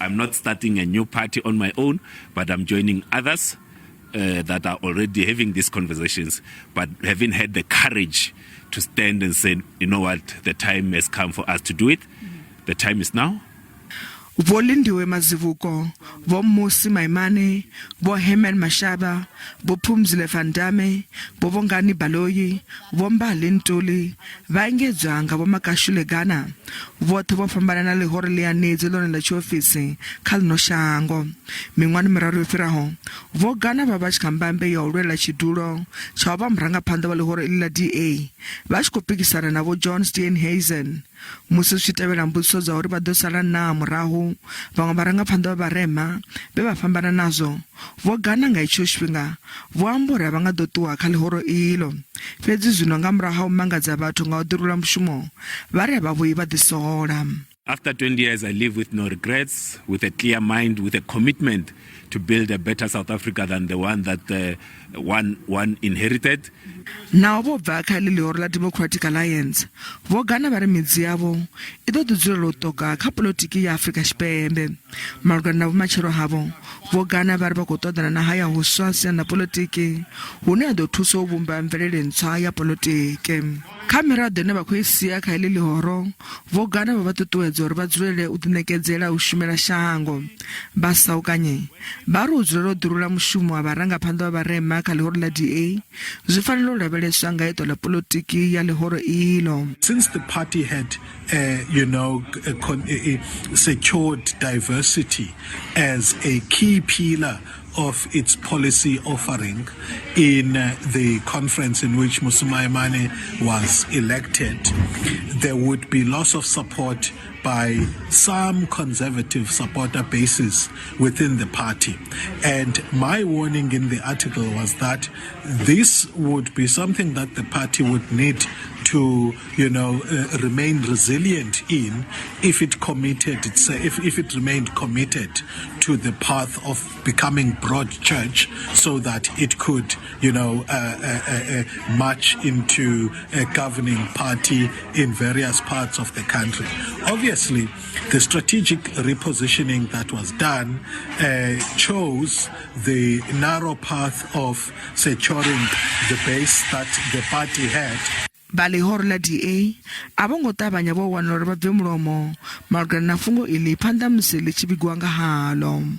I'm not starting a new party on my own, but I'm joining others that are already having these conversations, but haven't had the courage to stand and say, "You know what, the time has come for us to do it. The time is now." Vho Lindiwe Mazibuko, Vho Mmusi Maimane, Vho Herman Mashaba, Vho Phumzile Van Damme, Vho Bongani Baloyi, Vho Mbali Ntuli vha engedzwa nga Vho Makashule Gana. Vhoṱhe vho fhambana na ḽihoro ḽianedzi ḽone ḽa tshiofisi kha ḽino shango. Miṅwahani miraru yo fhiraho, Vho Gana vha vha tshi kha mbambe ya u lwela tshidulo tsha u vha murangaphanḓa wa ḽihoro iḽi ḽa DA vha tshi khou pikisana na Vho John Steenhuisen. Musi zwi tshi tevhela mbudziso dza uri vha ḓo sala naa murahu vhaṅwe vharangaphanḓa vha vharema vhe vha fhambana nazwo, Vho Gana nga itsho tshifhinga vho amba uri a vha nga ḓo ṱuwa kha ḽihoro iḽo. Fhedzi zwino nga murahu ha u mangadza vhathu nga u ḓirula mushumo, vha ri a vha vhuyi vha ḓisola. After 20 years, I live with no regrets, with a clear mind, with a commitment to build a better South Africa than the one that one inherited. Naho vho bva kha iḽi ḽihoro ḽa Democratic Alliance, Vho Gana vha ri midzi yavho i ḓo ḓi dzulela u ṱoka kha poḽotiki ya Afrika Tshipembe. Malugana na vhumatshelo havho, Vho Gana vha ri vha khou ṱoḓana na haya huswa siani ḽa poḽotiki hune ha ḓo thusa u vhumba mvelele ntswa ya poḽotiki. Kha miraḓo ine vha khou i sia kha heḽi ḽihoro, Vho Gana vho vha ṱuṱuwedza uri vha dzulele u ḓiṋekedzela u shumela shango. Vha saukanye vha ri u dzulela u ḓirula mushumo wa vharangaphanḓa vha vharema kha ḽihoro ḽa DA zwi fanela u lavheleswa nga iṱo ḽa poḽotiki ya ḽihoro iḽo. Since the party had secured diversity as a key pillar of its policy offering in the conference in which Mmusi Maimane was elected, there would be loss of support by some conservative supporter bases within the party. And my warning in the article was that this would be something that the party would need to remain resilient in if it remained committed to the path of becoming broad church so that it could march into a governing party in various parts of the country. Obviously, the strategic repositioning that was done chose the narrow path of securing the base that the party had. Vha ḽihoro ḽa DA a vho ngo ṱavhanya vho wana uri vha bve mulomo malugana na fhungo iḽi phanḓa musi ḽi tshi vhigiwa nga haḽo.